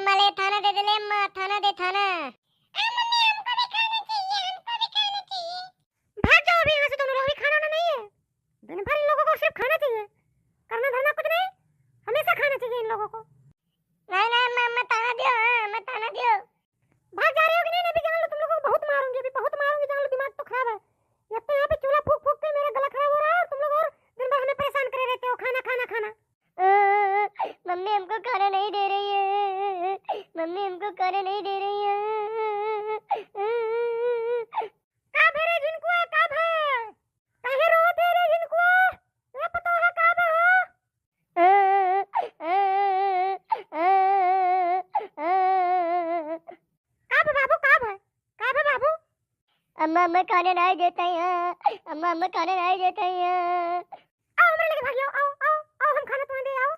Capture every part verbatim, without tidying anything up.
अम्मा ले थाना दे दे, ले अम्मा, थाना दे, थाना। ए मम्मी, हमको भी खाना चाहिए, हमको भी खाना चाहिए। भाग जाओ अभी यहाँ से दोनों लोग, अभी खाना ना नहीं है। दिन भर इन लोगों को सिर्फ खाना चाहिए, करना धरना कुछ नहीं, हमेशा खाना चाहिए इन लोगों को। नहीं, नहीं, अम्मा, अम्मा, ताना दियो, हाँ, अम्मा, ताना दियो। भाग जा रहे हो कि नहीं? अभी जान लो, तुम लोगों को बहुत मारूंगी, अभी बहुत मारूंगी, जान लो, दिमाग तो खराब है। एक तो यहाँ पे चूल्हा फूंक फूंक के मेरा गला खराब हो रहा है और तुम लोग और दिन भर हमें परेशान करे रहते हो, खाना, खाना, खाना। मम्मी हमको खाना नहीं दे रही है, मम्मी हमको खाना नहीं दे रही है। का भे रे झिनकुआ, का भे? काहे रोवत है रे झिनकुआ? ए पतोहा, का भे हो? का भे बाबू, का भे? का भे बाबू? अम्मा, अम्मा खाना नहीं देता है, अम्मा, अम्मा खाना नहीं देता है। आओ, हमरे लगे भागियो, आओ, आओ, आओ, हम खाना तुम्हें दे, आओ।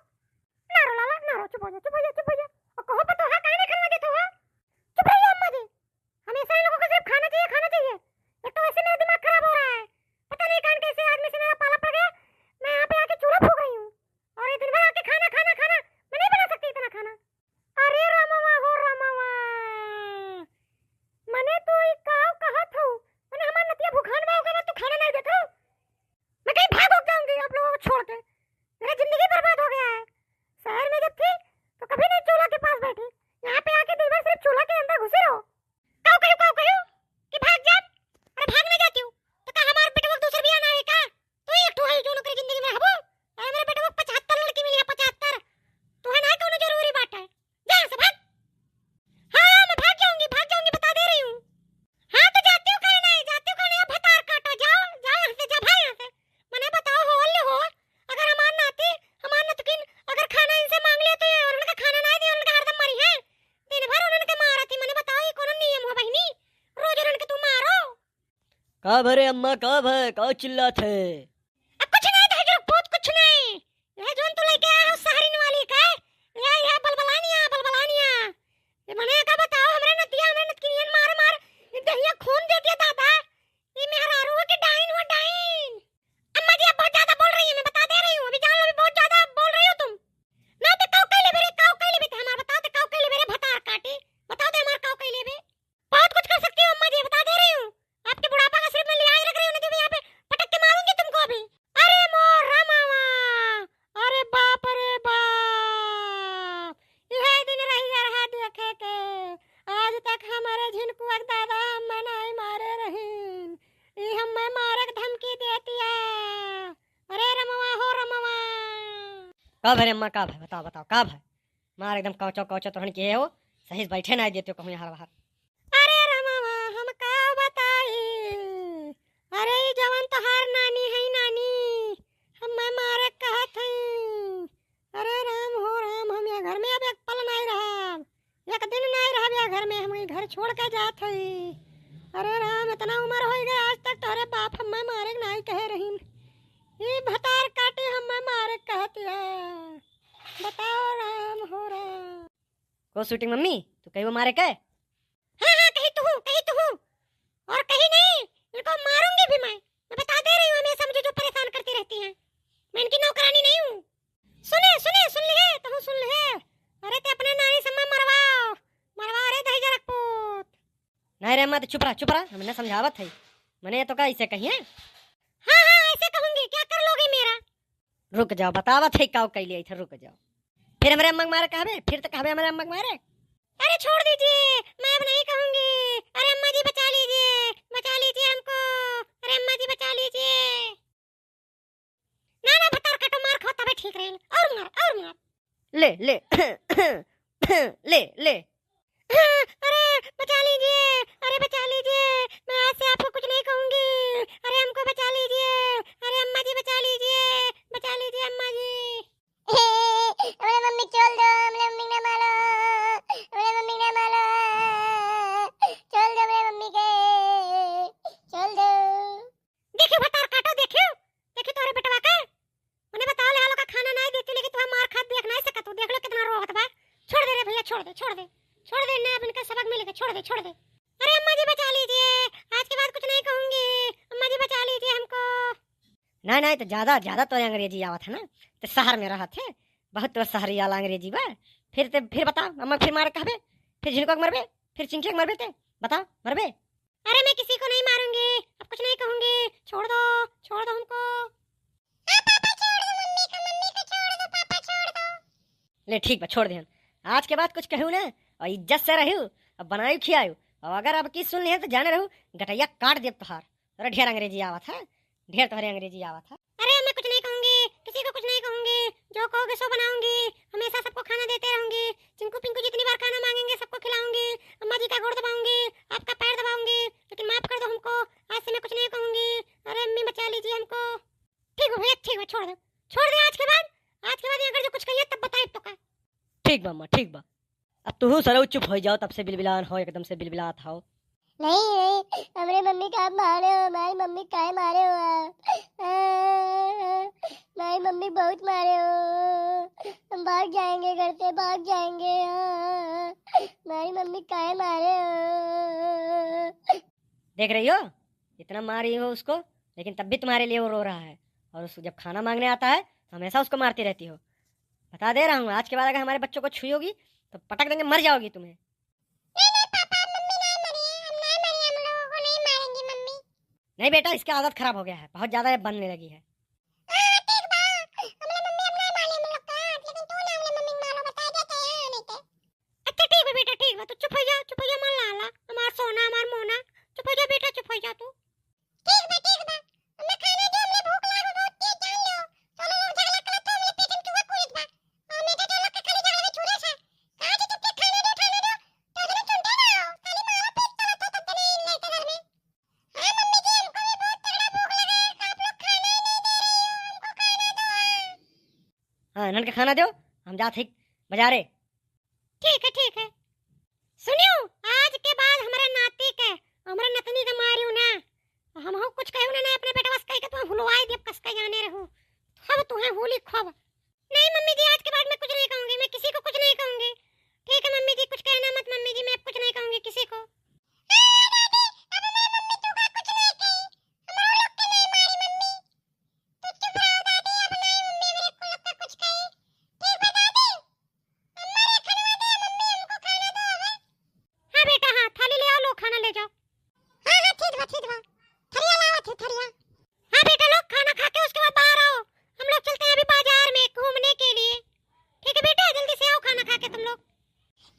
ना रो लाला, ना रो, चुप हो जा, चुप हो जा, चुप हो जा। और कहो पतोहा, काहे नहीं खाना देते हो? चुप रहिए अम्मा जी, हमेशा इन लोगों को सिर्फ खाना चाहिए, खाना चाहिए। एक तो वैसे मेरा दिमाग खराब हो रहा है, पता नहीं कान कैसे आज में से नया पाला पड़ गया। मैं यहाँ पे आके चूल्हा फूंक रही हूँ और ये दिन भर आके खाना, खाना, खाना। मैं नहीं बना सकती इतना खाना। अरे रामवा हो रामवा, मने तू ई काव कहत हऊ? मने हमार नतिया भूखान बा, ओकरे बाद तू खाना नहीं देत हऊ? मैं कहीं भाग उग जाऊंगी आप लोगों को छोड़ के। मेरा जिंदगी बर्बाद हो गया है। शहर में जब थी तो कभी नहीं चूल्हा के पास बैठी, यहाँ पे आके दिन भर सिर्फ चूल्हा के अंदर घुसे रहो। काव कहियो, काव कहियो कि भाग जाब? अरे भाग नहीं जाती हूँ तो का हमार बेटवा दूसर बियाह ना है का? तू ही एक ठो है जो नौकरी जिंदगी में रहबो। अरे मेरे बेटवा पचहत्तर लड़की मिली है, पचहत्तर। तू है ना कौनो जरूरी बात है, जा यहाँ से भाग। हाँ, मैं भाग जाऊंगी, भाग जाऊंगी, बता दे रही हूँ। हाँ, तो जाती हूँ, काहे नहीं? जाती हूँ, काहे नहीं? अब भतार काटो, जाओ, जाओ यहाँ से, जा भाग यहाँ से। मने बताओ, हो ले हो, अगर हमार नाती, हमार नतकिन अगर खाना इनसे मांग लिया तो ये और उनका खाना ना दिया, उनका हरदम मरी है। दिन भर उनके मारत ही, मने बताओ, ये कौन नियम हो बहिनी? रोज उनके तू मारो। का भरे अम्मा, का भय, का चिल्लात है? अब कुछ नहीं, दहेजर पूत, कुछ नहीं। यह जोन तू लेके आया हो सहरिन वाली का, यह, यह बलबलानिया, बलबलानिया। ये मने का बताओ, हमरे नतिया, हमरे नतकिनियन मार, मार, ये दहिया खून दे दिया दादा। ये मेहरारू हो के डाइन हो, डाइन। अम्मा जी, आप बहुत ज्यादा बोल रही है, मैं बता दे रही हूँ, अभी जान लो, अभी बहुत ज्यादा बोल रही हो तुम। ना तो काव कह लेबे रे, काव कह लेबे ते, हमार बताओ तो काव कह लेबे रे, भतार काटी, बताओ तो हमार काव कह लेबे। बहुत कुछ कर सकती हूँ अम्मा जी, बता दे रही हूँ। आपके बुढ़ापा का सिर में लिहाज रख रही हूँ, नहीं तो मैं यहाँ पे पटक के मारूंगी तुमको अभी। अरे मोर रामावा, अरे बाप रे बाप, यह दिन रही रहा देखे के। आज तक हमारे झिनकुआ के दादा अम्मा नहीं मारे रहीन, ई हम्मे मारे के धमकी देतिया। अरे रमवा हो रमवा। का भय रे अम्मा, का भय? बताओ, बताओ, का भय? मार एकदम कौचो कौचो तोहन किहे हो, सही से बैठे नाहीं देते हो कहूँ यहाँ बाहर। अरे रमवा, हम का बताई? अरे ई जवन तोहार नानी है नानी, हम्मे मारे कहत है। अरे राम हो राम, हम ये घर में अब एक पल नाहीं रहब, एक दिन नाहीं रहब ये घर में, हम ई घर छोड़ के जात हई। अरे राम, इतना उम्र होइ गए, आज तक तोहरे बाप हम्मे मारे के नाहीं कहे रहीन। ई भतार काटी हम्मे मारे कहत है। बताओ राम हो राम। को शूटिंग मम्मी, तू कहिबो मारे के? हाँ, हाँ, कही तू हूँ, कही तू हूँ। और कही नहीं, इनको मारूंगी भी मैं। मैं बता दे रही हूँ, हमेशा मुझे जो परेशान करती रहती हैं। मैं इनकी नौकरानी नहीं हूँ। सुने, सुने, सुन लिए, तू सुन लिए। अरे ते अपने नानी सम्मा मरवाओ, मरवाओ रे दही जरक पूत। नहीं रे अम्मा, तो चुप रहा, चुप रहा, हमने समझावत है। मने तो का इसे कहिए? हाँ, हाँ, ऐसे कहूंगी, क्या कर लोगी मेरा? रुक जाओ, बतावत है काव कैले आई थे, रुक जाओ। फिर हमरे अम्मा के मारे कहबे, फिर तो कहबे हमरे अम्मा के मारे। अरे छोड़ दीजिए, मैं अब नहीं कहूंगी। अरे अम्मा जी बचा लीजिए, बचा लीजिए हमको। अरे अम्मा जी बचा लीजिए। ना, ना, भतार काटो, मार खाओ तबे ठीक रहे। और मार, और मार। ले, ले, ले, ले। हाँ, अरे बचा लीजिए, अरे बचा लीजिए, मैं आज से आपको कुछ नहीं कहूंगी। अरे हमको बचा लीजिए, अरे अम्मा जी बचा लीजिए, बचा लीजिए अम्मा जी। हमरे मम्मी छोड़ दो, हमरे मम्मी ना मारो, हमरे मम्मी ना मारो, छोड़ दो हमरे मम्मी के, छोड़ दो। देखियो भतार काटो, देखियो, देखियो तोहरे बेटवा के। मने बताओ, ले आलो का खाना नाहीं देती, लेकिन तुम्हारा मार खात देख नाहीं सकत हो। देख लो कितना रोवत बा। छोड़ दे रे भैया, छोड़ दे, छोड़ दे, छोड़ दे, ना अब इनका सबक मिलेगा, छोड़ दे, छोड़ दे। अरे अम्मा जी बचा लीजिए, आज के बाद कुछ नहीं कहूंगी, अम्मा जी बचा लीजिए हमको। नहीं, नहीं, तो ज्यादा, ज्यादा तो अंग्रेजी आवत है ना, तो शहर में रहत है, बहुत तो शहरी वाला अंग्रेजी बा। फिर ते, फिर बता, अम्मा फिर मारे कहबे, फिर झिनको के मरबे, फिर चिंकिया के मरबे ते, बता, मरबे? अरे, मैं किसी को नहीं मारूंगी, अब कुछ नहीं कहूंगी, छोड़ दो, छोड़ दो हमको। हाँ, पापा छोड़ दो, मम्मी को, मम्मी को छोड़ दो, पापा छोड़ दो। ले ठीक बा, छोड़ देहन। आज के बाद कुछ कहू ना, और इज्जत से रहू, और बनायू खियायू, और अगर अब की सुन लिहे तो जाने रहू, गटैया काट देब तोहार। तोरे ढेर अंग्रेजी आवत है, ढेर तोहरे अंग्रेजी आवत है। अरे, मैं कुछ नहीं कहूंगी, किसी को कुछ नहीं कहूंगी, जो कहोगे सो बनाऊंगी, हमेशा सबको खाना देते रहूंगी। चिंकू पिंकू जितनी बार खाना मांगेंगे, सबको खिलाऊंगी। अम्मा जी का गोड़ दबाऊंगी, आपका पैर दबाऊंगी, लेकिन माफ कर दो हमको, आज से मैं कुछ नहीं कहूंगी। अरे अम्मी, बचा लीजिए हमको। ठीक बा भैया, ठीक बा, छोड़ दे, छोड़ दे। आज के बाद, आज के बाद अगर जो कुछ कहिए तब बताए तो का। ठीक बा अम्मा, ठीक बा। अब तुहू सरऊ चुप हो जाओ, तब से बिलबिलान हो, एकदम से बिलबिलात हो। नहीं, नहीं, हमरे मम्मी का आप मारे हो, हमारी मम्मी काहे मारे हो आप? आ, हमारी मम्मी बहुत मारे हो, हम भाग जाएंगे घर से, भाग जाएंगे। आ, हमारी मम्मी काहे मारे हो? देख रही हो, इतना मारी हो उसको, लेकिन तब भी तुम्हारे लिए वो रो रहा है। और उस, जब खाना मांगने आता है तो हमेशा उसको मारती रहती हो। बता दे रहा हूँ, आज के बाद अगर हमारे बच्चों को छुई होगी तो पटक देंगे, मर जाओगी तुम्हें। नहीं, नहीं पापा, मम्मी नहीं मरी है, हम नहीं मरी, हम लोगों को नहीं मारेंगी मम्मी। नहीं बेटा, इसकी आदत खराब हो गया है, बहुत ज्यादा ये बनने लगी है। हाँ, ठीक बा, हमरे मम्मी अब नहीं मारी हम लोग का, लेकिन तू ना हमरे मम्मी के मारो, बता देते हैं, नहीं तो। अच्छा ठीक बा बेटा, ठीक बा, तू चुप हो जा, चुप हो जा, मन ला ला, हमार सोना, हमार मोना, चुप हो जा बेटा, चुप हो जा तू। ठीक बा, ठीक बा। हमें खाना दो, हमरे भूख लागल बहुत तेज, जान लो। दोनों लोग झगड़ा करत हो, हमरे पीछे में चूहा कूदत बा। और मैं तो लोग के खाली झगड़ा में छुरे छा। कहाँ से चुपचाप खाना दो, खाना दो। तो जने सुनते ना हो, खाली मारो पीट करत हो, तब जने इन लेके घर में। हाँ मम्मी जी, हमको भी बहुत तगड़ा भूख लगा है, आप लोग खाना ही नहीं दे रही हो, हमको खाना दो। हाँ, हाँ, इन्हन के खाना दो, हम जात ही बाजारे। ठीक है, ठीक है। सुनियो, आज के बाद हमरे नाती के, हमरे नतनी के मारियो ना। हमहू कुछ कहू ना, ना अपने बेटवा से कह के तुम हुलवाई दियब कस के, जाने रहू। अब तुहें होली खूब। नहीं मम्मी जी, आज के बाद मैं कुछ नहीं कहूंगी, मैं किसी को कुछ नहीं कहूंगी। ठीक है मम्मी जी, कुछ कहना मत मम्मी जी, मैं अब कुछ नहीं कहूंगी किसी को। हाँ दादी, अब हमारी मम्मी तू का कुछ नहीं कही, हम लोग के नहीं मारी मम्मी। तू चुप रहो दादी, अब नहीं मम्मी मेरे को लोग का कुछ कही। ठीक बा दादी, अम्मा रे खनवा दे, मम्मी हमको खाना दो अब। हाँ बेटा, हाँ, थाली ले आओ, लो खाना ले जाओ। हाँ, हाँ, ठीक बा, ठीक बा। थरिया लावत है, थरिया। हाँ बेटा लोग, खाना खा के उसके बाद बाहर आओ, हम लोग चलते हैं अभी बाजार में घूमने के लिए। ठीक है बेटा, जल्दी से आओ खाना खा के तुम लोग।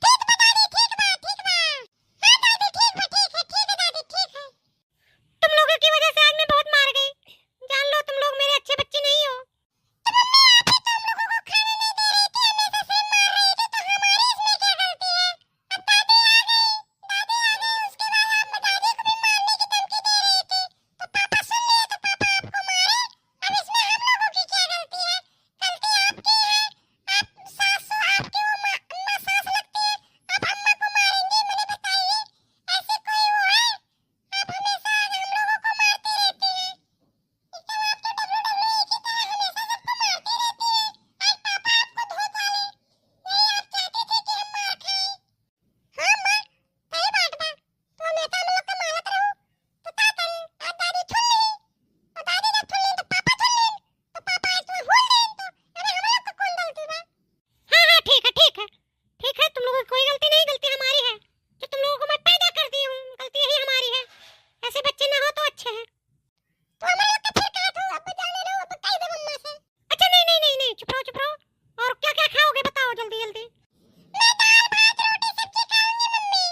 ठीक बा दादी, ठीक बा, ठीक बा। हाँ दादी, ठीक बा, ठीक है, ठीक है दादी, ठीक है। तुम लोगों की वजह से आज मैं बहुत मार गई। जान लो, तुम लोग मेरे अच्छे बच्चे नहीं हो। तो मम्मी, आप ही तो हम लोगों को खाना नहीं दे रही थी, हमेशा से मार रही थी, तो हमारी इसमें क्या गलती है? अब दादी आ गई, दादी आ गई, उसके बाद आप दादी को भी मारने की धमकी दे रही थी, तो पापा सुन लिए, तो पापा आपको मारे। अब इसमें हम लोगों की क्या गलती है? गलती आपकी है। आप सासू, आपकी वो माँ, अम्मा सास लगती है, आप अम्मा को मारेंगी, मैंने बताइए, ऐसे कोई वो है? आप हमेशा हम लोगों को मारती रहती हैं। एकदम आप तो W W E की तरह हमेशा सबको मारती रहती हैं। आज पापा आपको धोखा ले, यही आप चाहते थे कि हम मार खाएं। हाँ माँ, सही बात बा। तू हमेशा हम लोग का मारत रहू। तो का करी? आज दादी थुल ली, और दादी जब थुल ली तो पापा थुल ली, तो पापा आज तुम्हें भूल गए तो, अरे हम लोग का कौन गलती बा? हाँ, हाँ, ठीक है, ठीक है, ठीक है, तुम लोगों की कोई गलती नहीं, गलती हमारी है, जो तुम लोगों को मैं पैदा कर दी हूँ, गलती यही हमारी है। ऐसे बच्चे ना हो तो अच्छे हैं। तो हमारे लोग का फिर कहा था, अब जाने दो, अब कह दे मम्मा से। अच्छा, नहीं, नहीं, नहीं, नहीं, चुप रहो, चुप रहो। और क्या क्या खाओगे, बताओ जल्दी, जल्दी। मैं दाल, भात, रोटी, सब्जी खाऊंगी मम्मी।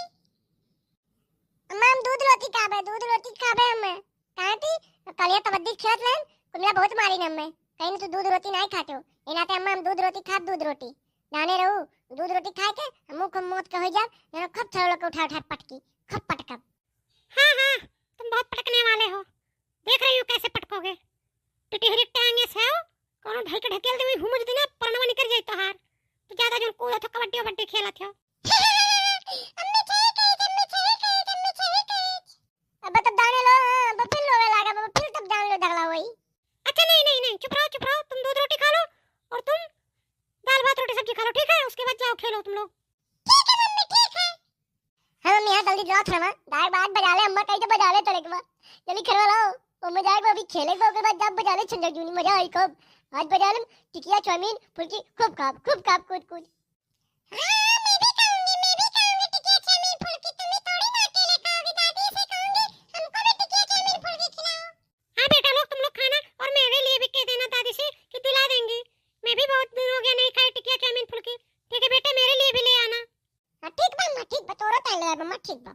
अम्मा, हम दूध रोटी खाबे, दूध रोटी खाबे हम। काहे ती? कलिया तबद्दी खेलत रहन, कुमिला बहुत मारी न हमें। कहीं तू दूध रोटी नहीं खाते हो। ये नाते अम्मा, हम दूध रोटी खाब, दूध रोटी। जाने रहू, दूध रोटी खाए के हमहू खूब मौत के हो जाब, जानो खूब छोरा लोग के उठा उठा पटकी, खूब पटकब। हाँ, हाँ, तुम बहुत पटकने वाले हो। देख रही हूँ कैसे पटकोगे। टिटिहरी टांगे से हो, कोनो धई के ढकेल देवी, हुमुज दिना, परणवा निकल जाई तोहार। तो ज्यादा जोन कूदत हो, कबड्डी वबड्डी खेलत हो। अम्मी सही कही, अम्मी सही कही, अम्मी सही कही। अब तब जाने लो, हाँ, अब फिर लोगे लागा, अब फिर तब जान लो झगड़ा होई। अच्छा, नहीं, नहीं, नहीं, चुप रहो, चुप रहो, तुम दूध रोटी खा लो और तुम दाल भात रोटी सब्जी खा लो, ठीक है? उसके बाद जाओ खेलो तुम लोग। ठीक है मम्मी, ठीक है। हाँ मम्मी, हाँ, जल्दी जाओ थोड़ा, दाल भात बजा ले, अम्मा कही तो बजा ले तड़क में। जल्दी खरवा लाओ, मम्मी जाए अभी खेले, ओके बाद जब बजा ले छंजा जूनी, मजा आई खूब। आज बजा ले टिकिया, चाउमीन, फुल्की, खूब खाब, खूब खाब, कूद कूद। हाँ, मैं भी खाऊंगी, मैं भी खाऊंगी टिकिया चाउमीन फुल्की। तुम ही थोड़ी ना अकेले खाओगी, दादी से कहूंगी, हमको भी टिकिया चाउमीन फुल्की खिलाओ। हाँ बेटा लोग, तुम लोग खाना और मेरे लिए भी कह देना दादी से कि दिला देंगी। मैं भी बहुत दिन हो गया नहीं खाई टिकिया चाउमीन फुल्की। ठीक है बेटा, मेरे लिए भी ले आना। हाँ, ठीक बा अम्मा, ठीक बा, तोरो ताई ले आइब अम्मा, ठीक बा।